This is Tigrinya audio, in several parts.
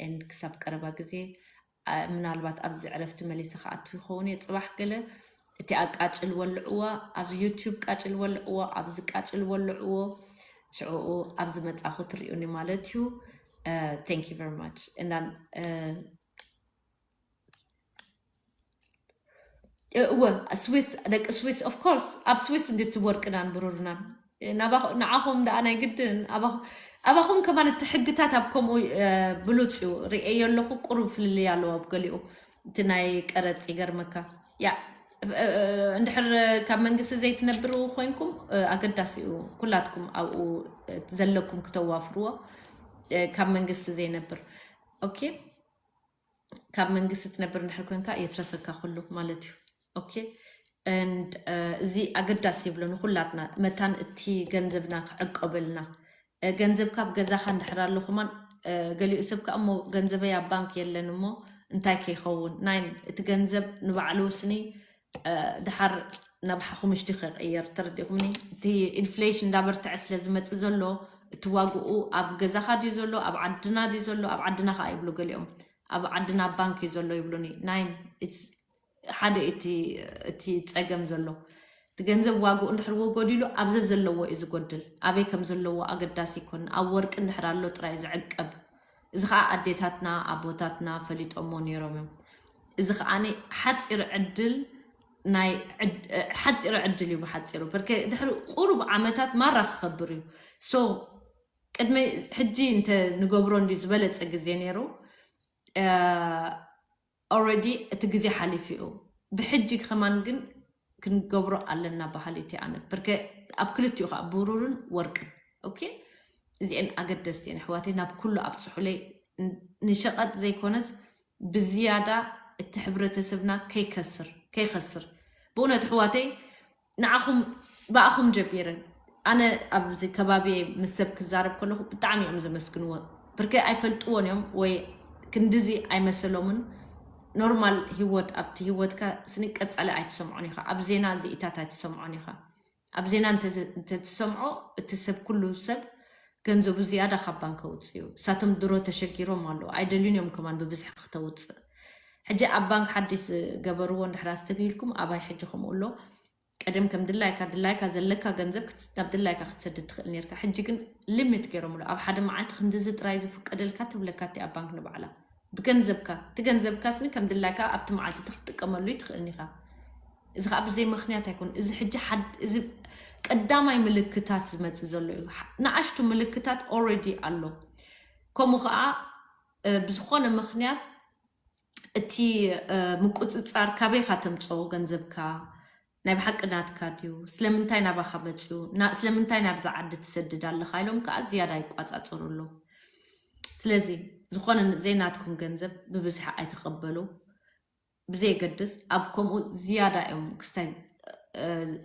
and ክሳብ ቀረባ ግዜ ምናልባት ኣብዚ ዕረፍቲ መሊሰ ክኣቱ ይኸውን እየ። ፅባሕ ገለ እቲ ኣቃጭል ወልዕዎ፣ ኣብ ዩቲዩብ ቃጭል ወልዕዎ፣ ኣብዚ ቃጭል ወልዕዎ፣ ሽዕኡ ኣብዚ መፃኹ ትሪኡኒ ማለት እዩ። Thank you very much። እወ፣ ስዊስ፣ ደቂ ስዊስ፣ of course፣ ኣብ ስዊስ እንዲ ትወርቅናን ብሩርናን። ንዓኹም ደኣ ናይ ግድን ኣባኹም ከማን እቲ ሕግታት ኣብ ከምኡ ብሉፅ እዩ። ርእየ ኣለኹ፣ ቁሩብ ፍልልይ ኣለዎ ኣብ ገሊኡ። እቲ ናይ ቀረፅ ይገርመካ። ያ እንድሕር ካብ መንግስቲ ዘይትነብሩ ኮይንኩም ኣገዳሲ እዩ ኩላትኩም ኣብኡ ዘለኩም ክተዋፍርዎ። ካብ መንግስቲ ዘይነብር ኦኬ፣ ካብ መንግስቲ ትነብር እንድሕር ኮይንካ የትረፈካ ኩሉ ማለት እዩ። ኦኬ፣ and እዚ ኣገዳሲ ይብሎ ንኩላትና መታን እቲ ገንዘብና ክዕቀበልና። ገንዘብ ካብ ገዛኻ እንድሕር ኣሎ ከማን ገሊኡ ሰብ ከዓ እሞ ገንዘበይ ኣብ ባንክ የለን እሞ እንታይ ከይኸውን ናይ እቲ ገንዘብ ንባዕሉ ስኒ ድሓር ናብ ሓኹምሽቲ ከቀየር ተረዲኹምኒ። እቲ ኢንፍሌሽን እንዳበርትዐ ስለ ዝመፅእ ዘሎ እቲ ዋግኡ ኣብ ገዛኻ ድዩ ዘሎ ኣብ ዓድና ድዩ ዘሎ ኣብ ዓድና ከዓ ይብሉ ገሊኦም ኣብ ዓድና ባንክ እዩ ዘሎ ይብሉኒ። ናይ ሓደ እቲ ጸገም ዘሎ እቲ ገንዘብ ዋግኡ እንድሕር ወጎዲሉ ኣብዘ ዘለዎ እዩ ዝጎድል። ኣበይ ከም ዘለዎ ኣገዳሲ ይኮን። ኣብ ወርቂ እንድሕር ኣሎ ጥራይ ዝዕቀብ። እዚ ከዓ ኣዴታትና ኣቦታትና ፈሊጦሞ ነይሮም እዮም። እዚ ከዓ ሓፂር ዕድል ናይ ሓፂር ዕድል እዩ ብሓፂሩ በርከ ድሕሪ ቁሩብ ዓመታት ማራ ክኸብር እዩ። ሶ ቅድሚ ሕጂ እንተ ንገብሮ እንዲ ዝበለፀ ግዜ ነይሩ። ኦረዲ እቲ ግዜ ሓሊፉ እዩ። ብሕጂ ከማን ግን ክንገብሮ ኣለና ባህሊቲ ኣነ በርከ ኣብ ክልቲኡ ከዓ ብሩርን ወርቅን ኦኬ። እዚአን ኣገደስቲ እየን ኣሕዋተይ። ናብ ኩሉ ኣብፅሑለይ። ንሸቐጥ ዘይኮነስ ብዝያዳ እቲ ሕብረተሰብና ከይከስር ከይኸስር ብእውነት ኣሕዋተይ ንዓኹም ብኣኹም ጀሚረ። ኣነ ኣብዚ ከባቢ ምስ ሰብ ክዛረብ ከለኹ ብጣዕሚ እዮም ዘመስግንዎ። ብርከ ኣይፈልጥዎን እዮም ወይ ክንድዚ ኣይመሰሎምን። ኖርማል ህይወት ኣብቲ ህይወትካ ስኒ ቀጻሊ ኣይትሰምዖን ኢኻ። ኣብ ዜና ዚኢታት ኣይትሰምዖን ኢኻ። ኣብ ዜና እንተትሰምዖ እቲ ሰብ ኩሉ ሰብ ገንዘቡ ዝያዳ ካብ ባንክ ኣውፅኡ እሳቶም ድሮ ተሸጊሮም ኣለዉ ኣይደልዩን እዮም ከማን ብብዝሒ ክተውፅእ። ሕጂ ኣብ ባንክ ሓዲስ ገበርዎ እንድሕር ኣስተብሂልኩም ኣባይ ሕጂ ከምኡ ኣሎ። ቀደም ከም ድላይካ ድላይካ ዘለካ ገንዘብ ናብ ድላይካ ክትሰድድ ትኽእል ነርካ። ሕጂ ግን ሊሚት ገይሮምሉ ኣብ ሓደ መዓልቲ ክንድዚ ጥራይ ዝፍቀደልካ ትብለካ እቲ ኣብ ባንክ ንባዕላ ብገንዘብካ እቲ ገንዘብካ ስኒ ከም ድላይካ ኣብቲ መዓልቲ ክትጥቀመሉ ትኽእል ኢኻ። እዚ ከዓ ብዘይ ምክንያት ኣይኮን። እዚ ሕጂ እዚ ቀዳማይ ምልክታት ዝመፅእ ዘሎ እዩ። ንኣሽቱ ምልክታት ኦረዲ ኣሎ። ከምኡ ከዓ ብዝኾነ ምክንያት እቲ ምቁፅፃር ካበይካ ተምፅኦ ገንዘብካ ናይ ብሓቂ ናትካ ድዩ? ስለምንታይ ናባካ መፅኡ? ስለምንታይ ናብዛ ዓዲ ትሰድድ ኣለካ? ኢሎም ከዓ ዝያዳ ይቋፃፀሩ ኣለዉ። ስለዚ ዝኾነ ዘይናትኩም ገንዘብ ብብዝሒ ኣይተቐበሉ። ብዘየገድስ ኣብ ከምኡ ዝያዳ እዮም ክስታይ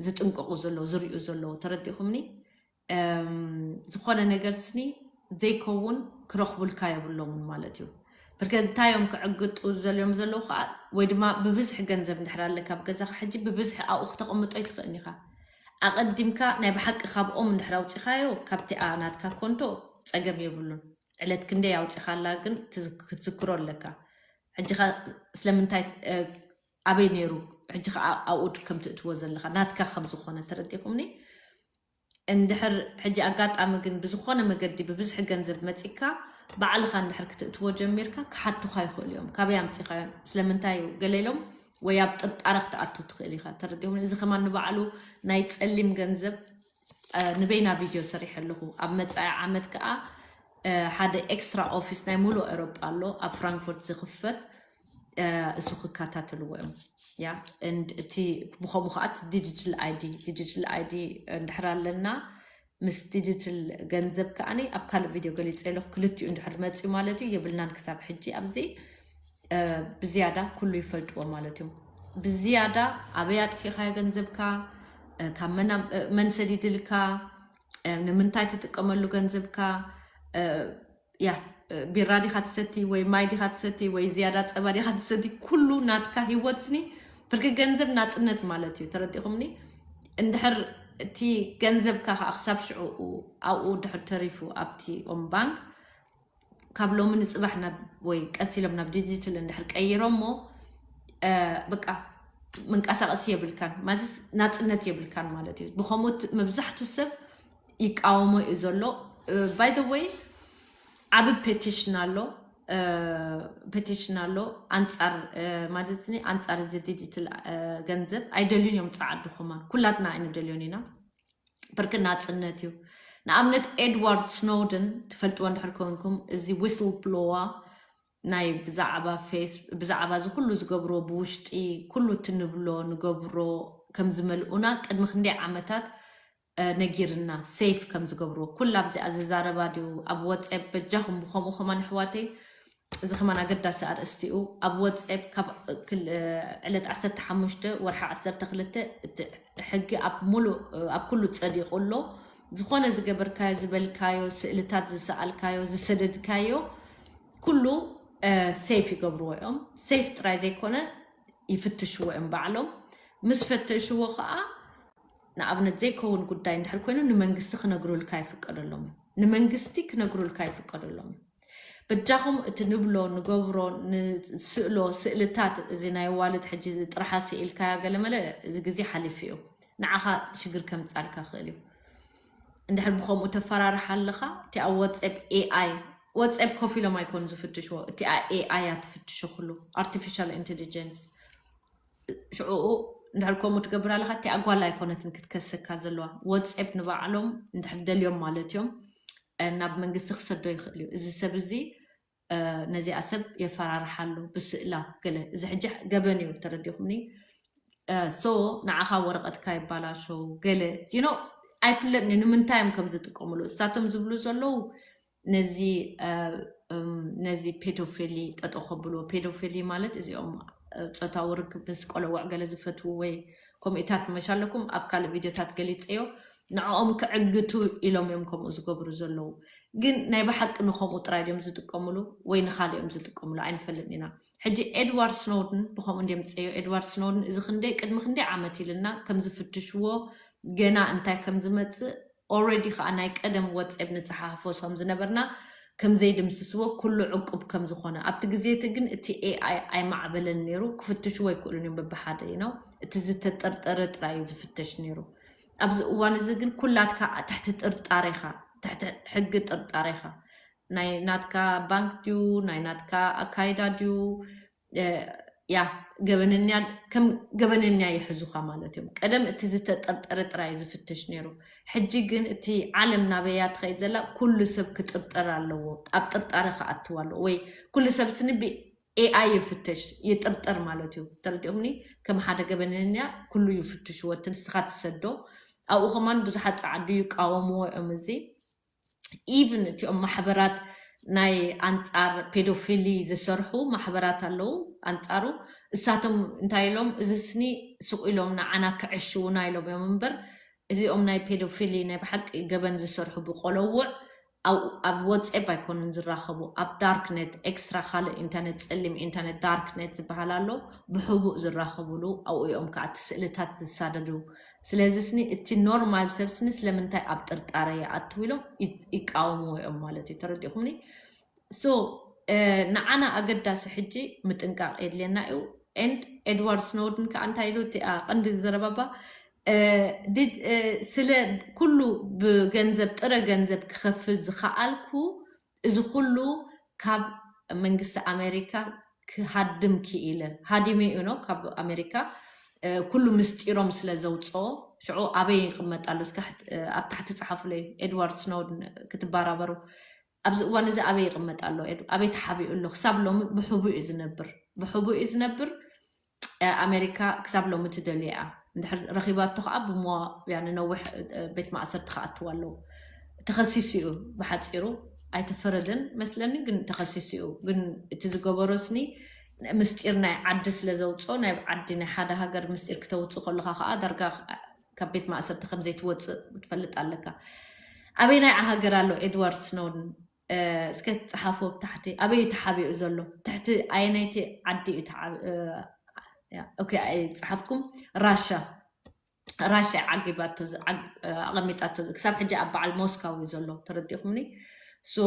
ዝጥንቀቑ ዘለዉ ዝሪኡ ዘለዉ ተረዲእኹምኒ። ዝኾነ ነገር ስኒ ዘይከውን ክረኽቡልካ የብሎምን ማለት እዩ። ብርከ እንታይ እዮም ክዕግጡ ዘልዮም ዘለዉ ከዓ ወይ ድማ ብብዝሒ ገንዘብ እንድሕር ኣለካ ኣብ ገዛካ ሕጂ ብብዝሒ ኣብኡ ክተቐምጦ ይትኽእን ኢኻ። ኣቐዲምካ ናይ ብሓቂ ካብኦም እንድሕር ኣውፂኻዮ ካብቲኣ ናትካ ኮንቶ ፀገም የብሉን። ዕለት ክንደይ ኣውፂኻላ ግን ክትዝክሮ ኣለካ። ሕጂኻ ስለምንታይ ኣበይ ነይሩ ሕጂ ከዓ ኣብኡ ከም ትእትዎ ዘለካ ናትካ ከም ዝኾነ ተረዲኹምኒ። እንድሕር ሕጂ ኣጋጣሚ ግን ብዝኾነ መገዲ ብብዝሒ ገንዘብ መፂካ ባዕልኻ እንድሕር ክትእትዎ ጀሚርካ ክሓቱኻ ይኽእሉ እዮም። ካበይ ኣምፂኻዮ ስለምንታይ ገለ ኢሎም ወይ ኣብ ጥርጣረ ክትኣቱ ትኽእል ኢኻ። ተረዲኹም እዚ ከማን ንባዕሉ ናይ ፀሊም ገንዘብ ንበይና ቪድዮ ሰሪሐ ኣለኹ። ኣብ መፃኢ ዓመት ከዓ ሓደ ኤክስትራ ኦፊስ ናይ ሙሉእ ኤሮጳ ኣሎ ኣብ ፍራንክፎርት ዝኽፈት እሱ ክከታተልዎ እዮም። ያ and እቲ ብኸምኡ ከዓ ዲጂታል ኣይዲ ዲጂታል ኣይዲ እንድሕር ኣለና ምስ ዲጂታል ገንዘብ ከዓኒ ኣብ ካልእ ቪድዮ ገሊፀ ኣለኹ። ክልቲኡ እንድሕር መፅኡ ማለት እዩ የብልናን ክሳብ ሕጂ ኣብዚ ብዝያዳ ኩሉ ይፈልጥዎ ማለት እዩ። ብዝያዳ ኣበይ ኣጥፊእካዮ ገንዘብካ፣ ካብ መን ሰዲድልካ፣ ንምንታይ ትጥቀመሉ ገንዘብካ፣ ያ ቢራ ዲኻ ትሰቲ ወይ ማይ ዲኻ ትሰቲ ወይ ዝያዳ ፀባ ዲኻ ትሰቲ፣ ኩሉ ናትካ ህይወት ስኒ ብርክ ገንዘብ ናፅነት ማለት እዩ። ተረዲኹምኒ? እንድሕር እቲ ገንዘብካ ከዓ ክሳብ ሽዑ ኣብኡ ድሕር ተሪፉ ኣብቲ ኦም ባንክ ካብ ሎሚ ንፅባሕ ናብ ወይ ቀስ ኢሎም ናብ ዲጂታል እንድሕር ቀይሮሞ በቃ መንቀሳቀሲ የብልካን ማለት ናፅነት የብልካን ማለት እዩ። ብከምኡ መብዛሕቱ ሰብ ይቃወሞ እዩ ዘሎ። By the way ዓብ petition ኣሎ petition ኣሎ ኣንፃር ማለት ኣንፃር እዚ ዲጂታል ገንዘብ ኣይደልዩን እዮም። ፀዓዱ ከማን ኩላትና ኣይንደልዮን ኢና። ብርክ ናፅነት እዩ። ንኣብነት ኤድዋርድ ስኖደን ትፈልጥዎ እንድሕር ኮንኩም እዚ whistleblower ናይ ብዛዕባ ፌስ ብዛዕባ እዚ ኩሉ ዝገብሮ ብውሽጢ ኩሉ ትንብሎ ንገብሮ ከም ዝመልኡና ቅድሚ ክንደይ ዓመታት ነጊርና ሴፍ ከም ዝገብርዎ ኩላ ኣብዚኣ ዝዛረባ ድዩ ኣብ ወፀብ በጃኹም ብከምኡ ከማን ኣሕዋተይ እዚ ከማን ኣገዳሲ ኣርእስቲኡ ኣብ ወፀብ ካብ ዕለት ዓሰርተ ሓሙሽተ ወርሒ ዓሰርተ ክልተ እቲ ሕጊ ኣብ ሙሉእ ኣብ ኩሉ ፀዲቑ ኣሎ። ዝኾነ ዝገበርካዮ ዝበልካዮ ስእልታት ዝሰኣልካዮ ዝሰደድካዮ ኩሉ ሴፍ ይገብርዎ እዮም። ሴፍ ጥራይ ዘይኮነ ይፍትሽዎ እዮም ባዕሎም። ምስ ፈተሽዎ ከዓ ንኣብነት ዘይከውን ጉዳይ እንድሕር ኮይኑ ንመንግስቲ ክነግሩልካ ይፍቀደሎም እዩ። ንመንግስቲ ክነግሩልካ ይፍቀደሎም እዩ። በጃኹም እቲ ንብሎ ንገብሮ ንስእሎ ስእልታት እዚ ናይ ዋልድ ሕጂ ጥርሓ ስኢልካያ ገለመለ እዚ ግዜ ሓሊፉ እዩ። ንዓኻ ሽግር ከምፃልካ ክእል እዩ። እንድሕር ብከምኡ ተፈራርሓ ኣለኻ እቲ ኣብ ወፀብ ኤኣይ ወፀብ ኮፍ ኢሎም ኣይኮኑ ዝፍትሽዎ እቲ ኤኣይ እያ ትፍትሹ ኩሉ ኣርቲፊሻል ኢንቴሊጀንስ ሽዕኡ እንድሕር ከምኡ ትገብር ኣለኻ እቲኣ ጓል ኣይኮነትን ክትከሰካ ዘለዋ። ወፀብ ንባዕሎም እንድሕር ደልዮም ማለት እዮም ናብ መንግስቲ ክሰዶ ይኽእል እዩ። እዚ ሰብ እዚ ነዚኣ ሰብ የፈራርሓ ኣሎ ብስእላ ገለ እዚ ሕጂ ገበን እዩ ተረዲኹምኒ። ሶ ንዓኻ ወረቐትካ ይባላሸው ገለ you know ኣይፍለጥን እዩ ንምንታይ እዮም ከም ዝጥቀምሉ እሳቶም ዝብሉ ዘለዉ ነዚ ነዚ ፔዶፊሊ ጠጠው ከብልዎ። ፔዶፊሊ ማለት እዚኦም ፆታዊ ርክብ ምስ ቆለውዕ ገለ ዝፈትዉ ወይ ኮሚታት መሻለኩም ኣብ ካልእ ቪድዮታት ገሊፀዮ ንዕኦም ክዕግቱ ኢሎም እዮም ከምኡ ዝገብሩ ዘለዉ። ግን ናይ ብሓቂ ንከምኡ ጥራይ ድዮም ዝጥቀምሉ ወይ ንካልኦም ዝጥቀምሉ ኣይንፈልጥን ኢና። ሕጂ ኤድዋርድ ስኖደን ብከምኡ እንድዮም ዝፀዮ። ኤድዋርድ ስኖደን እዚ ክንደይ ቅድሚ ክንደይ ዓመት ኢልና ከም ዝፍትሽዎ ገና እንታይ ከም ዝመፅእ already ከዓ ናይ ቀደም ወፅብ ንፀሓሕፎ ከም ዝነበርና ከም ዘይድምስስዎ ኩሉ ዕቁብ ከም ዝኾነ ኣብቲ ግዜ እቲ ግን እቲ ኤኣይ ኣይማዕበለን ነይሩ ክፍትሽዎ ኣይክእሉን እዮም በብሓደ ነው እቲ ዝተጠርጠረ ጥራይ እዩ ዝፍተሽ ነይሩ። ኣብዚ እዋን እዚ ግን ኩላትካ ትሕቲ ጥርጣሬ ኢኻ ትሕቲ ሕጊ ጥርጣሬ ኢኻ ናይ ናትካ ባንክ ድዩ ናይ ናትካ ኣካይዳ ድዩ ያ ገበነኛ ከም ገበነኛ ይሕዙኻ ማለት እዮም። ቀደም እቲ ዝተጠርጠረ ጥራይ ዝፍተሽ ነይሩ። ሕጂ ግን እቲ ዓለም ናበያ ትኸይድ ዘላ ኩሉ ሰብ ክጥርጠር ኣለዎ። ኣብ ጥርጣረ ክኣትው ኣለዎ ወይ ኩሉ ሰብ ስኒ ብኤኣይ ይፍተሽ ይጥርጠር ማለት እዩ። ተረዲኹምኒ? ከም ሓደ ገበነኛ ኩሉ ይፍትሽዎ። እቲ ንስኻ ትሰዶ ኣብኡ ከማን ብዙሓት ፃዓዱ ይቃወምዎ እዮም እዚ ኢቭን እቲኦም ማሕበራት ናይ ኣንፃር ፔዶፊሊ ዝሰርሑ ማሕበራት ኣለዉ ኣንፃሩ እሳቶም እንታይ ኢሎም እዚ ስኒ ሱቕ ኢሎም ንዓና ክዕሽውና ኢሎም እዮም እምበር እዚኦም ናይ ፔዶፊሊ ናይ ብሓቂ ገበን ዝሰርሑ ብቆለውዕ ኣብ ወፅብ ኣይኮኑን ዝራኸቡ ኣብ ዳርክነት ኤክስትራ ካልእ ኢንተርነት ፀሊም ኢንተርነት ዳርክነት ዝበሃል ኣሎ ብሕቡእ ዝራኸቡሉ ኣብኡ እዮም ከዓ እቲ ስእልታት ዝሳደዱ ስለዚ ስኒ እቲ ኖርማል ሰብ ስኒ ስለምንታይ ኣብ ጥርጣረ ይኣትው ኢሎም ይቃወምዎ እዮም ማለት እዩ ተረዲኹምኒ so ንዓና ኣገዳሲ ሕጂ ምጥንቃቕ የድልየና እዩ and ኤድዋርድ ስኖደን ከዓ እንታይ ኢሉ እቲ ቀንዲ ዘረባባ ስለ ኩሉ ብገንዘብ ጥረ ገንዘብ ክኸፍል ዝኸኣልኩ እዚ ኩሉ ካብ መንግስቲ ኣሜሪካ ክሃድም ክኢለ ሃዲመ እዩ ነው ካብ ኣሜሪካ ኩሉ ምስጢሮም ስለ ዘውፅኦ ሽዑ ኣበይ ይቕመጥ ኣሎ እስካ ኣብ ታሕቲ ፀሓፉለይ ኤድዋርድ ስኖደን ክትበራበሩ ኣብዚ እዋን እዚ ኣበይ ይቕመጥ ኣሎ ኣበይ ተሓቢኡ ኣሎ ክሳብ ሎሚ ብሕቡ እዩ ዝነብር ብሕቡ እዩ ዝነብር ኣሜሪካ ክሳብ ሎሚ ትደልዮ እያ እንድሕር ረኺባቶ ከዓ ብሞያ ንነዊሕ ቤት ማእሰርቲ ክኣትዋ ኣለዉ ተኸሲሱ እዩ ብሓፂሩ ኣይተፈረደን መስለኒ ግን ተኸሲሱ እዩ ግን እቲ ዝገበሮ ስኒ ምስጢር ናይ ዓዲ ስለ ዘውፅኦ ናይ ዓዲ ናይ ሓደ ሃገር ምስጢር ክተውፅእ ከለካ ከዓ ዳርጋ ካብ ቤት ማእሰርቲ ከም ዘይትወፅእ ክትፈልጥ ኣለካ ኣበይ ናይ ሃገር ኣሎ ኤድዋርድ ስኖደን እስከ ትፅሓፎ ብታሕቲ ኣበይ ተሓቢኡ ዘሎ ትሕቲ ኣየነይቲ ዓዲ እዩ ፀሓፍኩም ራሻ ራሻ ዓጊባቶ ኣቐሚጣቶ ክሳብ ሕጂ ኣብ በዓል ሞስካው እዩ ዘሎ ተረዲኹምኒ So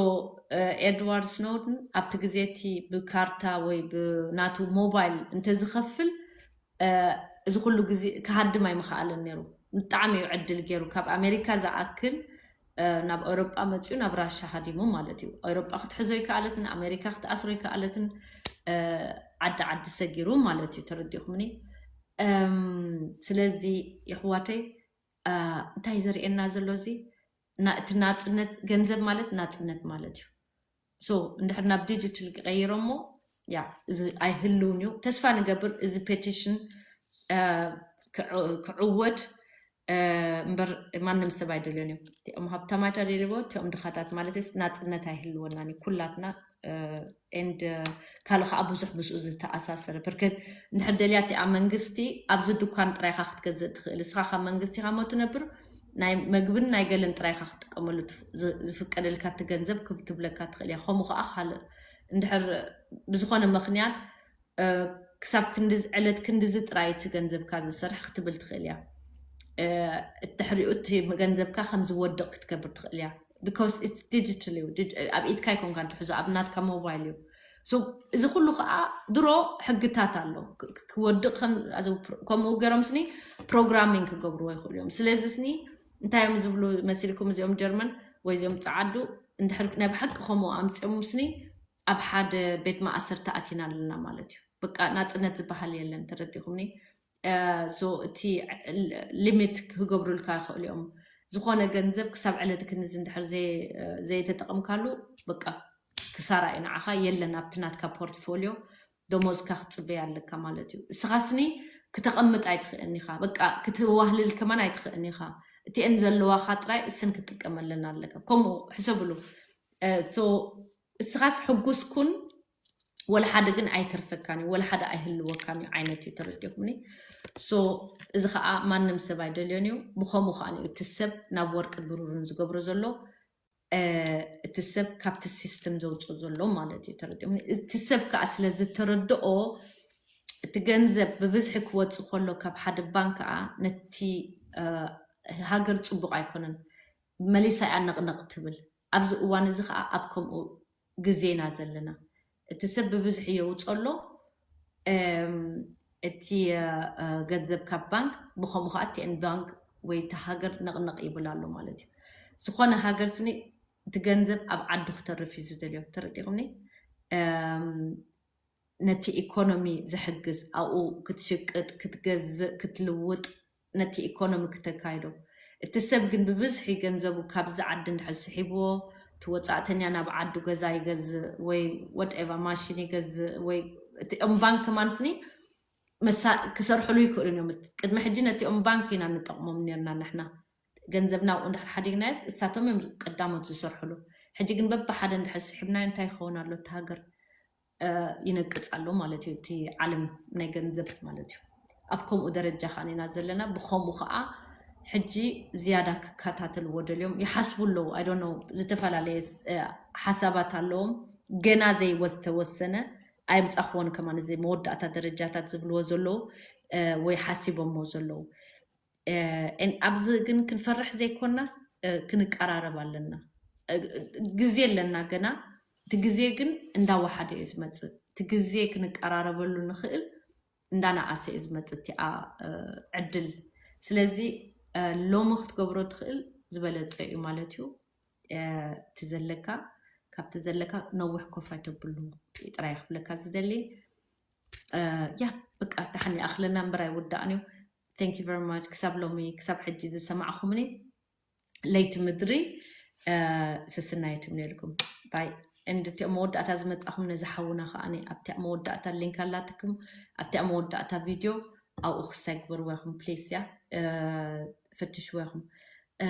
ኤድዋርድ ስኖደን ኣብቲ ግዜ እቲ ብካርታ ወይ ብናቱ ሞባይል እንተዝኸፍል እዚ ኩሉ ግዜ ክሃድም ኣይምኽኣለን ነይሩ። ብጣዕሚ እዩ ዕድል ገይሩ። ካብ ኣሜሪካ ዝኣክል ናብ ኤውሮጳ መፂኡ ናብ ራሻ ሃዲሙ ማለት እዩ። ኤውሮጳ ክትሕዞ ይከኣለትን ኣሜሪካ ክትኣስሮ ይከኣለትን ዓዲ ዓዲ ሰጊሩ ማለት እዩ። ተረዲኹምኒ? ስለዚ የሕዋተይ እንታይ ዘርእየና ዘሎ እዚ እቲ ናፅነት፣ ገንዘብ ማለት ናፅነት ማለት እዩ። So እንድሕር ናብ ዲጂታል ክቀይሮ እሞ ያ እዚ ኣይህልውን እዩ። ተስፋ ንገብር እዚ ፔቲሽን ክዕወት እምበር ማንም ሰብ ኣይደልዮን እዩ። እቲኦም ሃብታማት ኣደልዎ እቲኦም ድኻታት ማለት ናፅነት ኣይህልወናን እዩ። ኩላትና ኤንድ ካልእ ከዓ ብዙሕ ምስኡ ዝተኣሳሰረ ብርክት እንድሕር ደልያ እቲኣ መንግስቲ ኣብዚ ድኳን ጥራይካ ክትገዝእ ትኽእል። እስኻ ካብ መንግስቲ ኢኻ ሞ ትነብር ናይ መግብን ናይ ገለን ጥራይካ ክትጥቀመሉ ዝፍቀደልካ እቲ ገንዘብ ክብ ትብለካ ትኽእል እያ። ከምኡ ከዓ ካልእ እንድሕር ብዝኾነ ምኽንያት ክሳብ ክንዲ ዕለት ክንዲዚ ጥራይ እቲ ገንዘብካ ዝሰርሕ ክትብል ትኽእል እያ። ድሕሪኡ እቲ ገንዘብካ ከም ዝወድቕ ክትገብር ትኽእል እያ። Because it's digital እዩ። ኣብ ኢድካ ኣይኮንካ እንትሕዞ ኣብ ናትካ ሞባይል እዩ። So እዚ ኩሉ ከዓ ድሮ ሕግታት ኣሎ። ክወድቕ ከምኡ ገይሮም ስኒ ፕሮግራሚንግ ክገብርዎ ይኽእሉ እዮም። ስለዚ ስኒ እንታይ እዮም ዝብሉ መሲልኩም እዚኦም ጀርመን ወይ እዚኦም ፀዓዱ እንድሕር ናይ ብሓቂ ከምኡ ኣምፅኦም ስኒ ኣብ ሓደ ቤት ማእሰርቲ ኣቲና ኣለና ማለት እዩ። በቃ ናፅነት ዝበሃል የለን። ተረዲኹምኒ? So እቲ ሊሚት ክገብሩልካ ይኽእሉ እዮም። ዝኾነ ገንዘብ ክሳብ ዕለት ክንዚ እንድሕር ዘይተጠቐምካሉ በቃ ክሳራ እዩ ንዓኻ፣ የለን ኣብቲ ናትካ ፖርትፎሊዮ ደሞዝካ ክትፅበይ ኣለካ ማለት እዩ። እስኻ ስኒ ክተቐምጥ ኣይትኽእልን ኢኻ፣ በቃ ክትዋህልል ከማን ኣይትኽእልን ኢኻ። እቲአን ዘለዋኻ ጥራይ እሰን ክትጥቀመለን ኣለካ። ከምኡ ሕሰብሉ። እስኻስ ሕጉስ ኩን፣ ወላ ሓደ ግን ኣይተርፈካን እዩ፣ ወላ ሓደ ኣይህልወካን እዩ ዓይነት እዩ። ተረዲኹምኒ? So እዚ ከዓ ማንም ሰብ ኣይደልዮን እዩ። ብኸምኡ ከዓ እዩ እቲ ሰብ ናብ ወርቅን ብሩርን ዝገብሮ ዘሎ፣ እቲ ሰብ ካብቲ ሲስተም ዘውፅኦ ዘሎ ማለት እዩ። ተረዲኹምኒ? እቲ ሰብ ከዓ ስለ ዝተረድኦ እቲ ገንዘብ ብብዝሒ ክወፅእ ከሎ ካብ ሓደ ባንክ ከዓ ነቲ ሃገር ፅቡቕ ኣይኮነን። መሊሳ እያ ነቕነቕ ትብል። ኣብዚ እዋን እዚ ከዓ ኣብ ከምኡ ግዜ ኢና ዘለና። እቲ ሰብ ብብዝሒ የውፅኦ ኣሎ እቲ ገንዘብ ካብ ባንክ፣ ብኸምኡ ከዓ እቲአን ባንክ ወይ እቲ ሃገር ነቕነቕ ይብል ኣሎ ማለት እዩ። ዝኾነ ሃገር ስኒ እቲ ገንዘብ ኣብ ዓዱ ክተርፍ እዩ ዝደልዮ። ተረዲኹምኒ? ነቲ ኢኮኖሚ ዝሕግዝ ኣብኡ ክትሽቅጥ፣ ክትገዝእ፣ ክትልውጥ ነቲ ኢኮኖሚ ክተካይዶ። እቲ ሰብ ግን ብብዝሒ ገንዘቡ ካብዚ ዓዲ እንድሕር ስሒብዎ እቲ ወፃእተኛ ናብ ዓዱ ገዛ ይገዝእ ወይ ወደኤቨር ማሽን ይገዝእ ወይ እቲኦም ባንክ ከማን ስኒ መሳ ክሰርሕሉ ይክእሉን እዮም። ቅድሚ ሕጂ ነቲኦም ባንክ ኢና ንጠቕሞም ነርና ንሕና ገንዘብና ኣብኡ እንድሕር ሓዲግናዮ እሳቶም እዮም ቀዳሞት ዝሰርሕሉ። ሕጂ ግን በብሓደ እንድሕር ስሒብናዮ እንታይ ይኸውን ኣሎ? እቲ ሃገር ይነቅፅ ኣሎ ማለት እዩ። እቲ ዓለም ናይ ገንዘብ ማለት እዩ። ኣብ ከምኡ ደረጃ ከዓ ኢና ዘለና። ብከምኡ ከዓ ሕጂ ዝያዳ ክከታተልዎ ደልዮም ይሓስቡ ኣለዉ። I don't know፣ ዝተፈላለየ ሓሳባት ኣለዎም። ገና ዘይወስተወሰነ ኣይምፃኽዎን ከማን እዚ መወዳእታ ደረጃታት ዝብልዎ ዘለዉ ወይ ሓሲቦሞ ዘለዉ ኣብዚ ግን ክንፈርሕ ዘይኮናስ ክንቀራረብ ኣለና። ግዜ ኣለና ገና። እቲ ግዜ ግን እንዳወሓደ እዩ ዝመፅእ። እቲ ግዜ ክንቀራረበሉ ንኽእል እንዳነኣሰ እዩ ዝመፅእ እቲኣ ዕድል። ስለዚ ሎሚ ክትገብሮ ትኽእል ዝበለፀ እዩ ማለት እዩ። እቲ ዘለካ ካብቲ ዘለካ ነዊሕ ኮፍ ኣይተብሉ ጥራይ ክብለካ ዝደሊ። ያ በቃ ደሓን ይኣኽለና እምበር ኣይውዳእን እዩ። Thank you very much ክሳብ ሎሚ ክሳብ ሕጂ ዝሰማዕኹምኒ። ለይቲ ምድሪ ሰስናየት ይምነልኩም። ባይ እንድቲኦም መወዳእታ ዝመፃኹም ነዚ ሓውና ከዓ ኣብቲ መወዳእታ ሊንክ ኣላትኩም ኣብቲ መወዳእታ ቪድዮ ኣብኡ ክሳይ ግበርዎ ይኹም ፕሊስ። ያ ፈትሽዎ ይኹም።